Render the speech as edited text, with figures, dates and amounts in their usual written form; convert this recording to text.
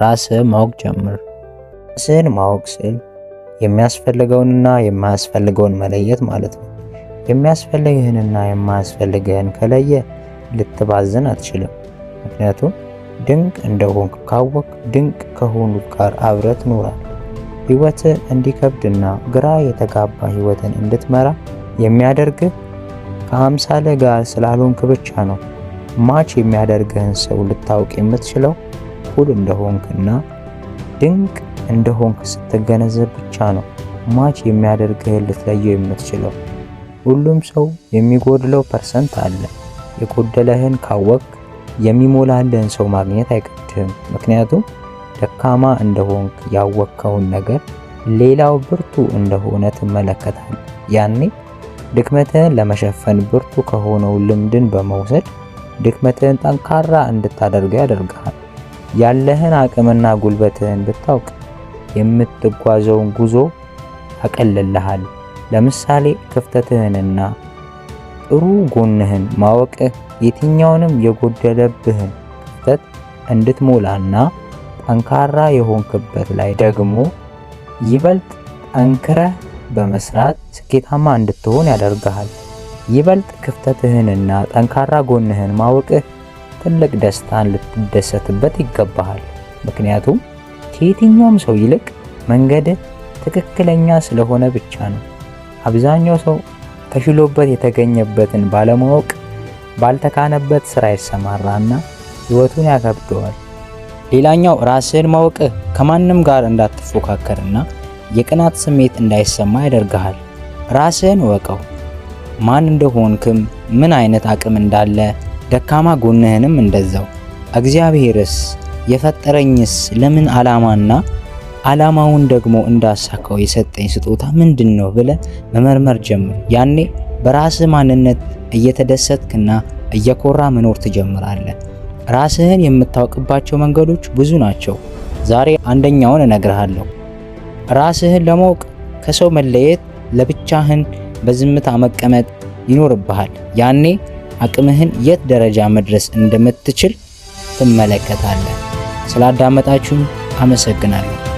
ራስህን ማወቅ ጀምር። ራስህን ማወቅ ስል የሚያስፈልገውንና የማያስፈልገውን መለየት ማለት ነው። የሚያስፈልግህንና የማያስፈልግህን ከለየ ልትባዝን አትችልም። ምክንያቱም ድንቅ እንደሆንክ ካወቅ ድንቅ ከሆኑት ጋር አብረህ ትኖራለህ። ህይወትህ እንዲከብድና ግራ የተጋባ ህይወትን እንድትመራ የሚያደርግህ ከአምሳልህ ጋር ስላልሆንክ ብቻ ነው። Match የሚያደርግህን ሰው ልታውቅ የምትችለው እኩል እንደሆንክና ድንቅ እንደሆንክ ስትገነዘብ ብቻ ነው። Match የሚያደርግህን ልትለየው የምትችለው። ሁሉም ሰው የሚጎድለው percent አለ። የጎደለህን ካወቅክ የሚሞላልህን ሰው ማግኘት አይከብድህም። ምክንያቱም ደካማ እንደሆንክ ያወቅከውን ነገር ሌላው ብርቱ እንደሆነ ትመለከታለህ። ያኔ ድክመትህን ለመሸፈን ብርቱ ከሆነው ልምድን በመውሰድ ድክመትህን ጠንካራ እንድታደርገው ያደርግሃል። ያለህን አቅምና ጉልበትህን ብታውቅ የምትጓዘውን ጉዞ ያቀልልሃል። ለምሳሌ ክፍተትህንና ጥሩ ጎንህን ማወቅህ የትኛውንም የጎደለብህን ክፍተት እንድትሞላና ጠንካራ የሆንክበት ላይ ደግሞ ይበልጥ ጠንክረህ በመስራት ስኬታማ እንድትሆን ያደርግሃል። ይበልጥ ክፍተትህንና ጠንካራ ጎንህን ማወቅህ ትልቅ ደስታን ልትደሰትበት ይገባሃል። ምክንያቱም ከየትኛውም ሰው ይልቅ መንገድህ ትክክለኛ ስለሆነ ብቻ ነው። አብዛኛው ሰው ተሽሎበት የተገኘበትን ባለማወቅ ባልተካነበት ስራ ይሰማራና ህይወቱን ያከብደዋል። ሌላኛው ራስህን ማወቅህ ከማንም ጋር እንዳትፎካከርና የቅናት ስሜት እንዳይሰማ ያደርግሃል። ራስህን እወቀው። ማን እንደሆንክም፣ ምን አይነት አቅም እንዳለ፣ ደካማ ጎንህንም እንደዛው። እግዚአብሔርስ የፈጠረኝስ ለምን ዓላማና ዓላማውን ደግሞ እንዳሳካው የሰጠኝ ስጦታ ምንድን ነው ብለህ መመርመር ጀምር። ያኔ በራስህ ማንነት እየተደሰትክና እየኮራ መኖር ትጀምራለህ። ራስህን የምታውቅባቸው መንገዶች ብዙ ናቸው። ዛሬ አንደኛውን እነግርሃለሁ። ራስህን ለማወቅ ከሰው መለየት፣ ለብቻህን በዝምታ መቀመጥ ይኖርብሃል። ያኔ አቅምህን የት ደረጃ መድረስ እንደምትችል ትመለከታለህ። ስላዳመጣችሁኝ አመሰግናለሁ።